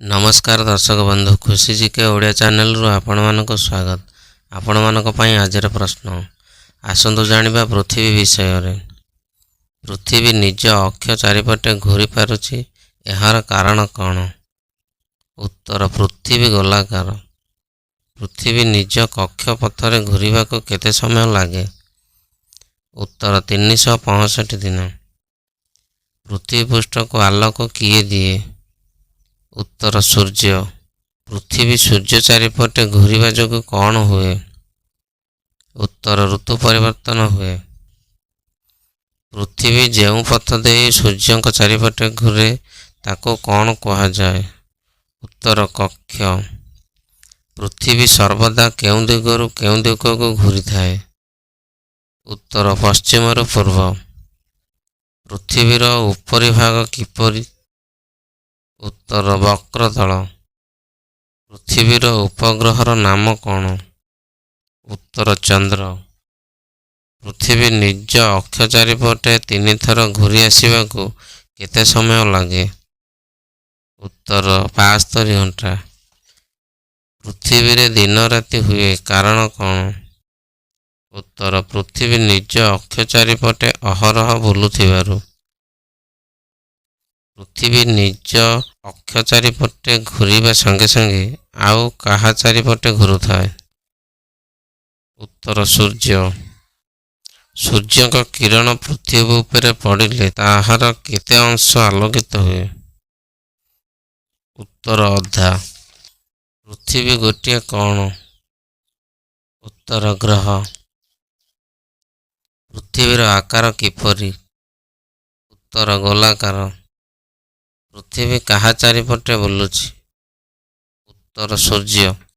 ନମସ୍କାର ଦର୍ଶକ ବନ୍ଧୁ, ଖୁସି ଜିକେ ଓଡ଼ିଆ ଚ୍ୟାନେଲରୁ ଆପଣମାନଙ୍କୁ ସ୍ୱାଗତ। ଆପଣମାନଙ୍କ ପାଇଁ ଆଜିର ପ୍ରଶ୍ନ। ଆସନ୍ତୁ ଜାଣିବା ପୃଥିବୀ ବିଷୟରେ। ପୃଥିବୀ ନିଜ ଅକ୍ଷ ଚାରିପଟେ ଘୂରି ପାରୁଛି, ଏହାର କାରଣ କ'ଣ? ଉତ୍ତର: ପୃଥିବୀ ଗୋଲାକାର। ପୃଥିବୀ ନିଜ କକ୍ଷ ପଥରେ ଘୂରିବାକୁ କେତେ ସମୟ ଲାଗେ? ଉତ୍ତର: 365 ଦିନ। ପୃଥିବୀ ପୃଷ୍ଠକୁ ଆଲୋକ କିଏ ଦିଏ? ଉତ୍ତର: ସୂର୍ଯ୍ୟ। ପୃଥିବୀ ସୂର୍ଯ୍ୟ ଚାରିପଟେ ଘୂରିବା ଯୋଗୁଁ କ'ଣ ହୁଏ? ଉତ୍ତର: ଋତୁ ପରିବର୍ତ୍ତନ ହୁଏ। ପୃଥିବୀ ଯେଉଁ ପଥ ଦେଇ ସୂର୍ଯ୍ୟଙ୍କ ଚାରିପଟେ ଘୂରେ, ତାକୁ କ'ଣ କୁହାଯାଏ? ଉତ୍ତର: କକ୍ଷ। ପୃଥିବୀ ସର୍ବଦା କେଉଁ ଦିଗରୁ କେଉଁ ଦିଗକୁ ଘୂରିଥାଏ? ଉତ୍ତର: ପଶ୍ଚିମରୁ ପୂର୍ବ। ପୃଥିବୀର ଉପରିଭାଗ କିପରି? ଉତ୍ତର: ବକ୍ରତଳ। ପୃଥିବୀର ଉପଗ୍ରହର ନାମ କ'ଣ? ଉତ୍ତର: ଚନ୍ଦ୍ର। ପୃଥିବୀ ନିଜ ଅକ୍ଷ ଚାରିପଟେ ତିନିଥର ଘୂରି ଆସିବାକୁ କେତେ ସମୟ ଲାଗେ? ଉତ୍ତର: 72 ଘଣ୍ଟା। ପୃଥିବୀରେ ଦିନ ରାତି ହୁଏ, କାରଣ କ'ଣ? ଉତ୍ତର: ପୃଥିବୀ ନିଜ ଅକ୍ଷ ଚାରିପଟେ ଅହରହ ବୁଲୁଥିବାରୁ। ପୃଥିବୀ ନିଜ ଅକ୍ଷ ଚାରିପଟେ ଘୂରିବା ସଙ୍ଗେ ସଙ୍ଗେ ଆଉ କାହା ଚାରିପଟେ ଘୂରୁଥାଏ? ଉତ୍ତର: ସୂର୍ଯ୍ୟ। ସୂର୍ଯ୍ୟଙ୍କ କିରଣ ପୃଥିବୀ ଉପରେ ପଡ଼ିଲେ ତାହାର କେତେ ଅଂଶ ଆଲୋକିତ ହୁଏ? ଉତ୍ତର: ଅଧା। ପୃଥିବୀ ଗୋଟିଏ କ'ଣ? ଉତ୍ତର: ଗ୍ରହ। ପୃଥିବୀର ଆକାର କିପରି? ଉତ୍ତର: ଗୋଲାକାର। ପୃଥିବୀ କାହା ଚାରିପଟେ ବୁଲୁଛି? ଉତ୍ତର: ସୂର୍ଯ୍ୟ।